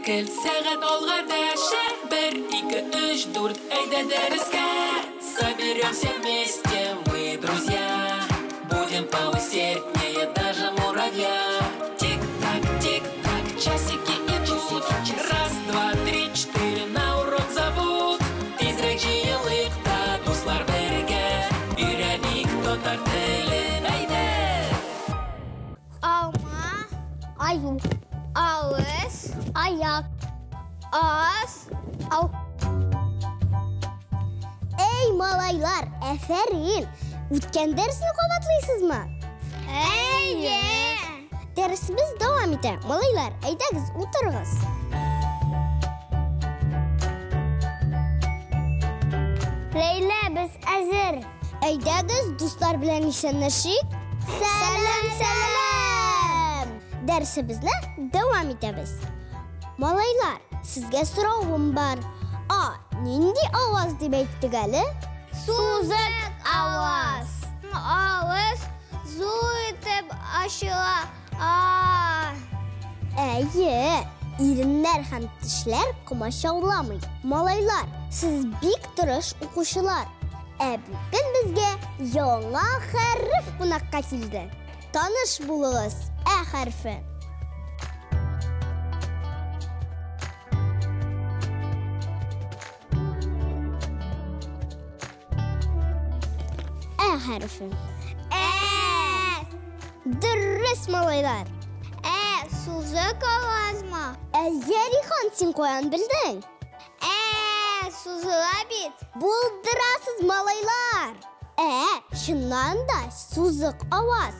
Мизгел сәгать алга дәшә. Бер, ике, өч, дүрт, әйдә дәрескә. Соберемся вместе, мы друзья. Будем поусерднее даже муравья. Тик-так, тик-так, часики идут. Раз, два, три, четыре, на урок зовут. Тизрәк җыелыйк та, дуслар, бергә. Өйрәник татар телен, әйдә! Алма, аю, авыз, аяк, ас, ау. Эй, малайлар, әфәрин! Үткән дәресне кабатлыйсызмы? Әйе! Дәресебез дәвам итә. Малайлар, әйдәгез, утырыгыз. Ләйлә, без әзер. Әйдәгез, дуслар белән исәнләшик. Сәлам, сәлам! Дәресебезне дәвам итәбез. Малайлар, сезгә соравым бар. А, нинди аваз дип әйттек әле? Сузык аваз. Авыз зур итеп ачыла. А. Әйе, иреннәр һәм тешләр комачауламый. Малайлар, сез бик тырыш укучылар. Ә бүген безгә яңа хәреф кунакка килде. Таныш булыгыз, Ә хәрефе. Ә хәрефе. Ә. Дөрес, малайлар. Ә, сузык авазмы? Әйе, Рихан, син каян белдең? Ә, сузыла бит. Булдырасыз, малайлар! Ә, чыннан да сузык аваз.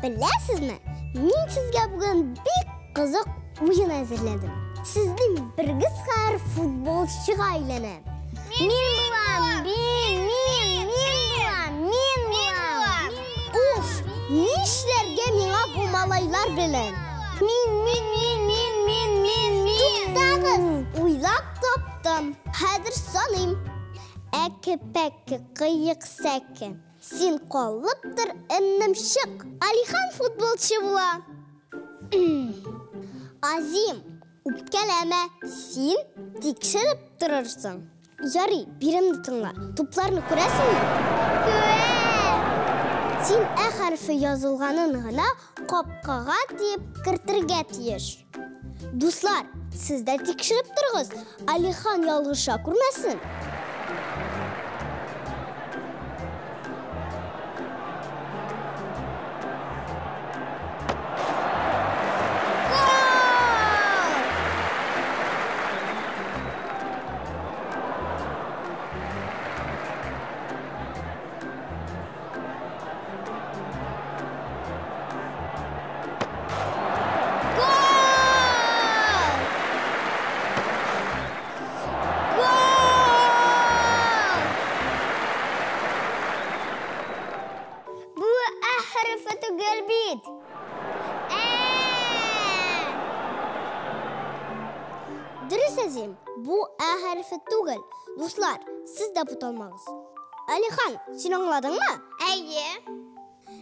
Беләсезме, мин сезгә бүген бик кызык уен әзерләдем. Сезнең бергез хәзер футболчыга әйләнә. Мин булам, мин, мин, мин булам, мин булам. Уф, нишләргә миңа бу малайлар белән? Мин, мин, мин, мин, мин, мин, мин. Туктагыз, уйлап таптым. Хәзер саныйм. Әке-пәке, кыек сәке. Син калып тор, энем, чык. Алихан футболчы була. Азим, үпкәләмә, син тикшереп торырсың. Ярый, биремне тыңла. Тупларны күрәсеңме? Күрәм. Син Ә хәрефе язылганын гына капкага дип кертергә тиеш. Дуслар, сез дә тикшереп торыгыз. Алихан ялгыша күрмәсен. Гол! Гол! Бу Ә хәрефе түгел бит. Ә! Дөрес, Азим, бу Ә хәрефе түгел. Дуслар, сез дә буталмагыз. Алихан, син аңладыңмы? Әйе.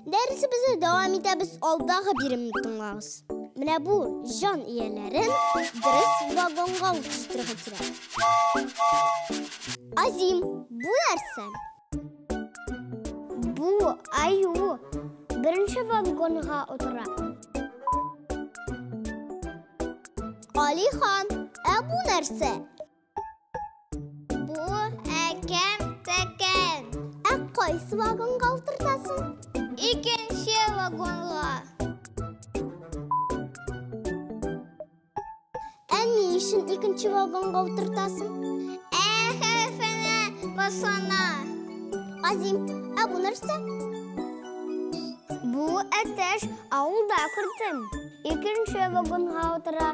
Дәресебезне дәвам итәбез, алдагы биремне тыңлагыз. Менә бу җан ияләрен дөрес вагонга утыртырга кирәк. Азим, бу нәрсә? Бу аю беренче вагонга утыра. Алихан, ә бу нәрсә? Бу әкәм тәкән. Ә кайсы вагонга утыртасың? Икенче вагонга. Ә ни өчен икенче вагонга утыртасың? Ә хәрефенә башлана. Азим, ә бу нәрсә? Бу әтәч авылда күрдем. Икенче вагонга утыра.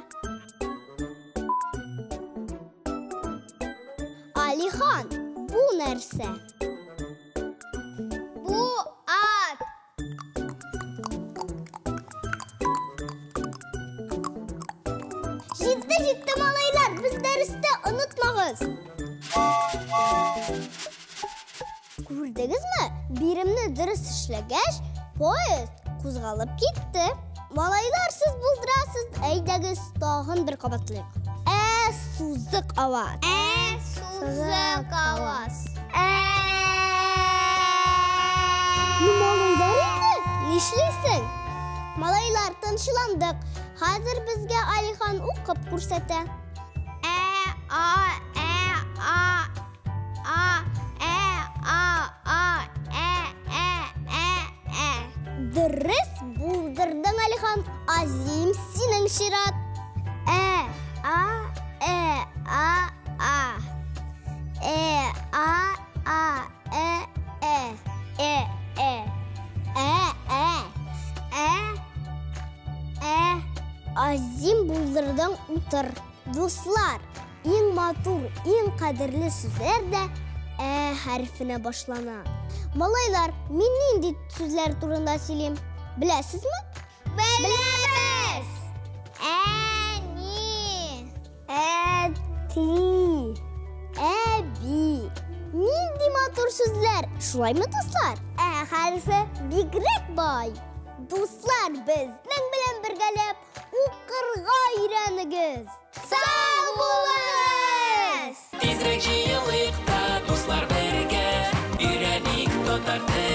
Алихан, бу нәрсә? Бу ат. Җитте, җитте, малайлар, без дәрестә, онытмагыз. Күрдегезме? Биремне дөрес эшләгәч, поезд кузгалып китте. Малайлар, сез булдырасыз. Әйдәгез, тагын бер кабатлыйк. Ә сузык аваз. Ә сузык аваз. Ә. Ну, малайлар инде, нишлисең? Малайлар, тынычландык. Хәзер безгә Алихан укып күрсәтә. Ә, а, ә, а, а, ә, а, а, ә, ә, ә, ә. Дөрес булдырдың, Алихан. Азим, синең чират. Ә, а, ә, а, а. Ә, а, а, ә, ә. Ә, ә. Ә, ә. Ә, ә. Азим, булдырдың, утыр. Дуслар, иң матур, иң кадерле сүзләр дә ә хәрефенә башлана. Малайлар, мин нинди сүзләр турында сөйлим? Беләсезме? Беләбез. Әни. Әти. Әби. Нинди матур сүзләр. Шулаймы, дуслар? Ә хәрефе бигрәк бай. Дуслар, безнең белән бергәләп укырга өйрәнегез. Сау булыгыз! Тизрәк җыелыйк та, дуслар, бергә өйрәник татар телен.